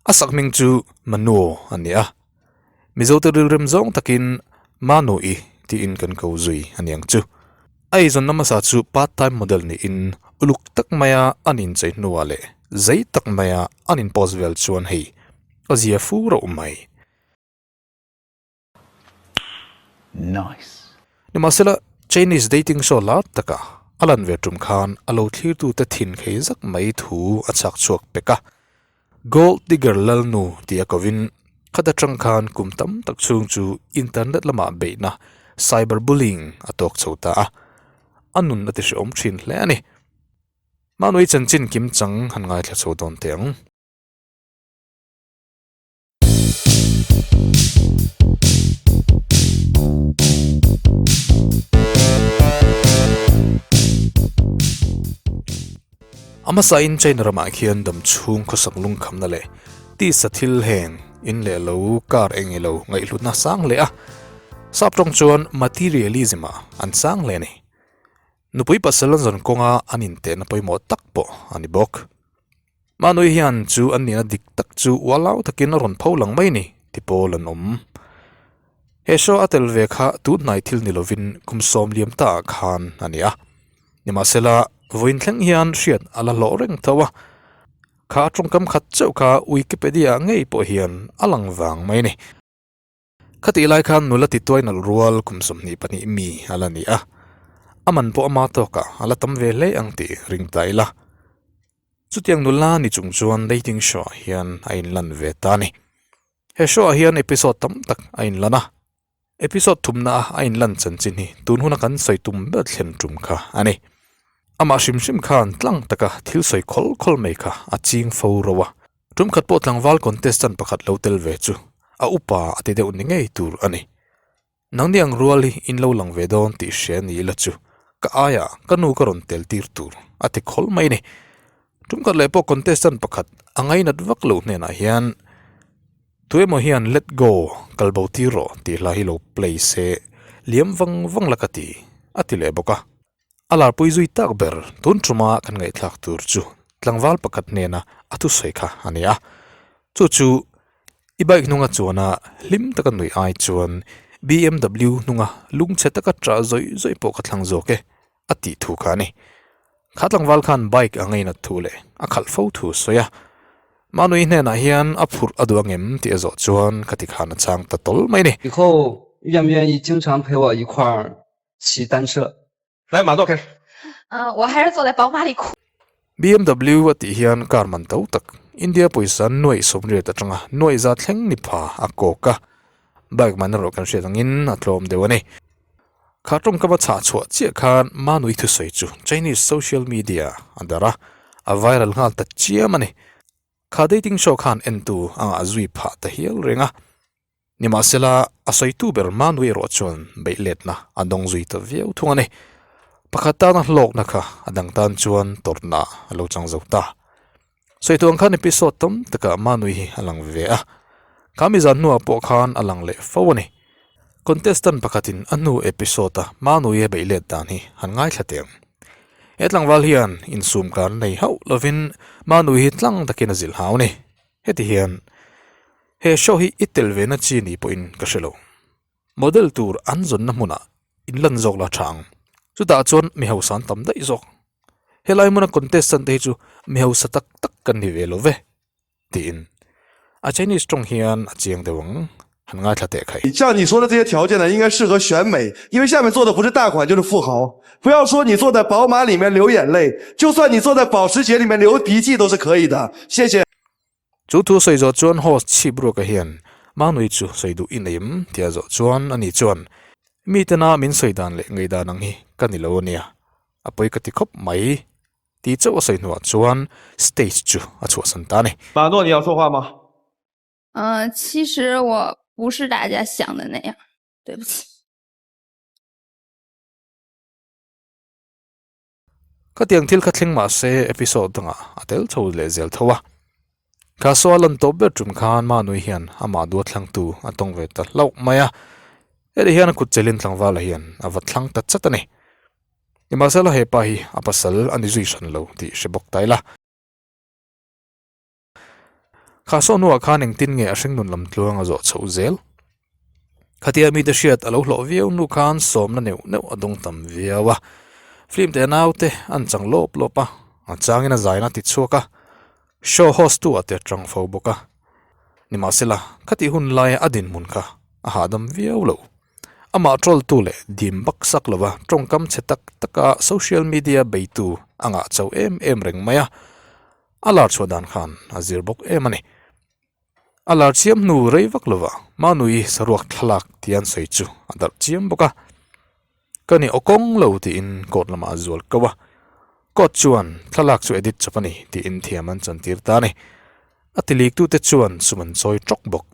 A sakhming chu Manuo a ni a, Mizote rilrem zawng takin Manu-i tiin kan ko zui a niang chu. A eizawnna hmasa chu part time model niin uluk tak maia an inchei hnuah leh zei tak maia an in post vel chuan hei a zia fu rauh mai. Nice. Nimahsela, Chinese dating show lar taka a lan ve tum khan a lo thlirtute thin khei zak mai thu a chhak chhuak pek a. Gold digger lalnu tih a kovin khat atang khan kum tam tak chhung chu internet lamah beihna, cyber bullying, a tawk chho ta a. A nun a ti hrehawm thin hle a ni. Mahni chanchin kim chang han ngaithla chho dawn teh ang. A hmasain China ramah khian dam chhung khawsak lungkhamna leh tisa thil heng in leh lo kar eng ilo ngaihhlutna sang hle a, sap tawng chuan materialism ah an sang hle a ni. Nupui pasal an zawn kawnga an intehna pawimawh tak pawh a ni bawk. Manui hian chu an nihna dik tak chu ualau takin a rawn pho lang mai ni ti pawl an awm. He show a tel ve kha tun hnai thil ni lovin kum sawm liam ta ah khan a ni a. Nimahsela, vawiin thleng hian hriat a la hlawh reng tho a. Kha tawngkam khat chauh kha Wikipedia ah ngei pawh hian a lang vang mai ni. Khatih lai khan nula tituai nalh rual kum 22 mi a la ni a, a man pawh ama tawkah a la tam ve hle ang tih ring ta ila. Chutiang nula ni chung chuan dating show ah hian a inlan ve ta a ni. He show ah hian episode tam tak a inlan a, episode thumna a a inlan chanchin hi tun huna kan sawi tum ber thlen tum kha a ni. Amah hrim hrim khan tlang taka thil sawi khawl khawl mai kha a ching fo ro a. Tum khat pawh tlangval contestant pakhat lo tel ve chu a upa a ti deuh ni ngei tur a ni. Nangni ang rual hi in lo lang ve dawn tih hria ni ila chu ka aiah ka nu ka rawn tel tir tur a ti khawl mai ni. Tum khat leh pawh contestant pakhat a ngainat vak lo hnenah hian tu emaw hian let go kal bo tir rawh tih hla hi lo play se liam vang vang la ka ti a ti leh bawk a. A larpui zui tak ber tun tuma kan ngaihthlak tur chu tlangval pakhat hnena a thusawi kha a ni a. Chu chu i bike hnunga chuana hlim taka nuih ai chuan BMW hnunga lungchhe taka ṭah zawih zawih pawh ka thlang zawk e a tih thu kha a ni. Kha tlangval khan bike a ngainat thu leh a khalh fo thu a sawi a. Manui hnenah hian a phurh a duh angem tih a zawh chuan ka ti khan a chang ta tawl mai a ni. 以后愿不愿意经常陪我一块儿 骑单车？ 来， 马诺开始。 嗯， 我还是坐在宝马里哭。 BMW a tih hian car man to tak, India pawisa nuaih 80 atanga nuaih za thleng ni pha a kawk a, bike man erawh kan hriat angin a tlawm deuh a ni. Kha tawngkam a chhah chhuah chiah khan Manui thusawi chu Chinese social media a darh a, a viral nghal ta chiam a ni. Kha dating show khan entu a ngah zui phah ta hial reng a. Nimahsela, a sawitu ber Manui erawh chuan beih letna a dawng zui ta viau thung a ni. Pakhat tana hlawkna kha a dang tan chuan tawrhna a lo chang zo ta. Sawitu ang khan episode tam takah Manui hi a lang ve a. Kha mi zan hnuah pawh khan a lang leh fo a ni. Contestant pakhatin a hnu episode-a Manui a beih let dan hi han ngaithla teh ang. He tlangval hian insum kar nei hauh lovin Manui hi tlang takin a zilh hau a ni. Heti hian he show hi i tel ve na chi ni pawhin ka hre lo. Model tur an zawnna hmunah in lan zawk la tha ang. Chutah chuan mi hausa an tam daih zawk. Helai hmuna contestant te hi chu mi hausa tak tak kan ni ve lo ve tiin a Chinese tawng hian a chiang deuh ang. 很爱他点开。 像你说的这些条件呢， 应该适合选美， 因为下面坐的不是大款就是富豪。 不要说你坐在宝马里面流眼泪， 就算你坐在保时捷里面流鼻涕都是可以的。 谢谢。 Chu thu sawi zawh chuan host chhip ruaka hian Manui chu sawi duh i nei em tia zawh chuan ani chuan mi tena min sawi dan leh ngei dan ang hi ka ni lo ania, a pawi ka ti khawp mai tih chauh a sawi hnuah chuan stage chu a chhuahsan ta a ni. 马诺， 你要说话吗？ 嗯， 其实我不是大家想的那样， 对不起。 Khatiang thil kha thleng mah se episode dangah a tel chho leh zel tho a. Kha saw a lan tawp ber tum khan Manui hian amah duat thlangtu a tawng ve ta hlauh mai a. Heti hian a kut chelin tlangvala hian a va thlang ta chat a ni. Nimahsela hepa hi a pasal a ni zui hran lo tih hre bawk ta ila. Kha saw hnuah khan engtin nge a hringnun lam tluang a zawh chhoh zel? Khatia mite hriat a lo hlawh viau hnu khan sawmna neuh neuh a dawng tam viau a. Film te naute an chang lawp lawp a, a changin a zaina ti chhuak a, show host tu ah te a tang fo bawk a. Nimahsela, khatih hun laia a dinhmun kha a hahdam viau lo. Amah troll tu leh dim bak sak lova tawngkam chhe tak taka social media beitu a ngah chauh em em reng mai a, a lar chhuah dan khan a zir bawk em a ni. A lar chiam hnu rei vak lova Manui saruak thlalak tih an sawi chu a darh chiam bawk a. Ka ni awkawng lo tiin court lamah a zual ko a, court chuan thlalak chu edit chawp a ni tiin thiam an chantir ta a ni. A tilektute chuan sum an chawi tawk bawk.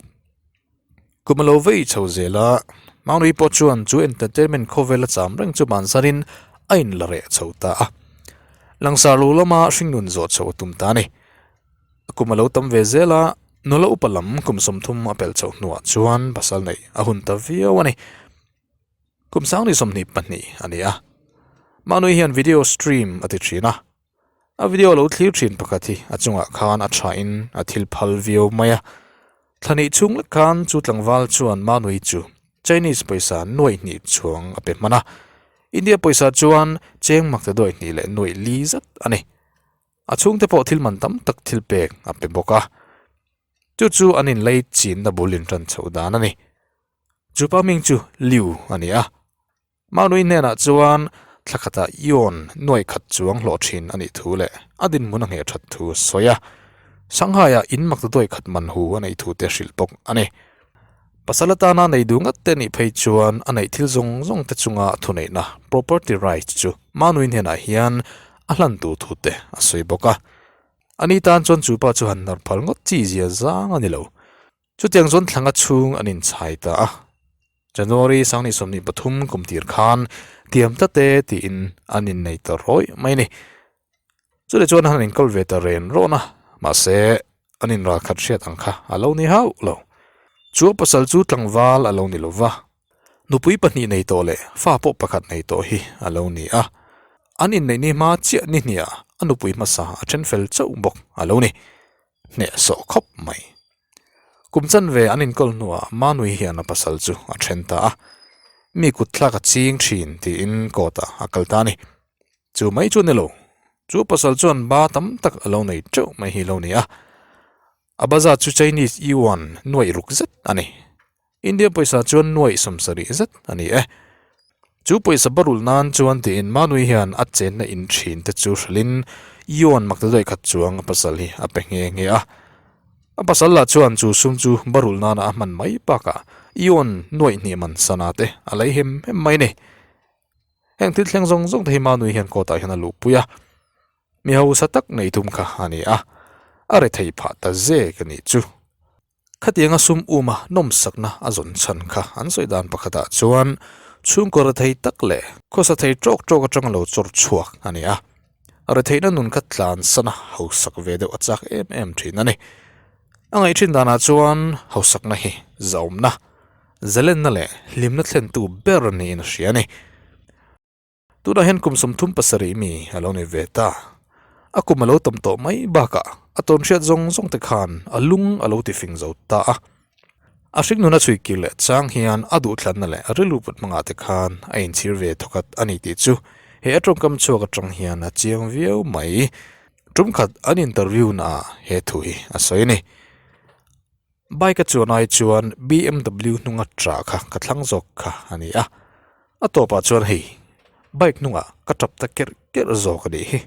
Kum a lo vei chho zel a, Manui pawh chuan chu entertainment khawvel a cham reng chu bansarin a inla reh chho ta a. Langsar lo lama hringnun zawh chho a tum ta a ni. Kum a lo tam ve zel a, nula upa lam kum 30 a pelh chhoh hnuah chuan pasal neih a hun ta viau a ni. Kum sangni 22 a ni a. Manui hian video stream a ti thin a. A video lo thlir thin pakhat hi a chungah khan a thain a thil phal viau mai a. Thla hnih chhung lek khan chu tlangval chuan Manui chu Chinese pawisa nuaih hnih chhuang a pe hman a. India pawisa chuan cheng mak ta duaih hnih leh nuaih li zat a ni. A chhungte pawh thil man tam tak thil pek a pe bawk a. Chu chu an inlei chinna bul intan chhoh dan a ni. Chu pa hming chu Liu a ni a. Manui hnenah chuan thla khatah Yuan nuai khat chuang hlawh thin a nih thu leh a dinhmun a ngheh that thu a sawi a. Shanghai-ah in mak ta duai khat man hu a neih thu te hrilh bawk a ni. Pasal atana nei duh ngat te nih phei chuan a neih thil zawng zawng te chunga thuneihna, property rights, chu Manui hnenah hian a hlan tur thu te a sawi bawk a. Ani tan chuan chu pa chu han hnar phal ngawt chi zia zang a ni lo. Chutiang chuan thlanga chhung an inchhai ta a. January 2023 kum tir khan tiam ta te tiin an innei ta rawih mai a ni. Chutah chuan an han inkawl ve ta ren rawn a, mahse an inral khat hriat ang kha a lo ni hauh lo. Chu a pasal chu tlangval a lo ni lo va, nupui pahnih nei tawh leh fa pawh pakhat nei tawh hi a lo ni a. An inneih ni hma chiah ni hniah a nupui hmasa a then fel chauh bawk a lo ni. Hnehsawh khawp mai. Kum chanve an inkawl hnuah Manui hian a pasal chu a then ta a, mi kut thlak a ching thin tiin court ah a kal ta a ni. Chu mai chu a ni lo, chu pasal chuan ba tam tak a lo nei teuh mai hi lo ni a. A baza chu Chinese yuan nuaih ruk zet a ni. India pawisa chuan nuaih 70 zet a ni e. Chu pawisa barulh nan chuan tiin Manui hian a chenna in thin te chu hrilhin Yuan makta daih khat chuang a pasal hi a pe nghe nghe a. A pasal lah chuan chu sum chu barulh nana a hman mai bakah Yuan nuaih hnih man sana te a lei hem hem mai a ni. Heng thil thleng zawng zawng te hi Manui hian court ah hian a luhpui a. Mi hausa tak nei tum kha a ni a, a rethei phah ta zek a nih chu. Khatianga sum uma nawmsakna a zawn chhan kha an sawi dan pakhatah chuan chhungkaw rethei tak leh khawsa thei tawk tawk atanga lo chawr chhuak a ni a. Retheihna nun kha tlansana hausak ve deuh a chak em em thin a ni. A ngaih thin danah chuan hausakna hi zaumna, zalenna leh hlimna thlentu ber niin a hria a ni. Tunah hian kum 37 mi a lo ni ve ta. A kum a lo tam tawh mai bakah a tawnhriat zawng zawng te khan a lung a lo ti fing zo ta a. A hringnun a chhui kir leh chang hian a duhthlanna leh a rilru put hmangah te khan a inchhir ve thawkhat a ni tih chu he a tawngkam chhuak atang hian a chiang viau mai. Tum khat an interview naah he thu hi a sawi a ni. Bike a chuan ai chuan BMW hnunga tah kha ka thlang zawk kha a ni a, a tawpah chuan hei bike hnungah ka tap ta kerh kerh zawk a nih hi.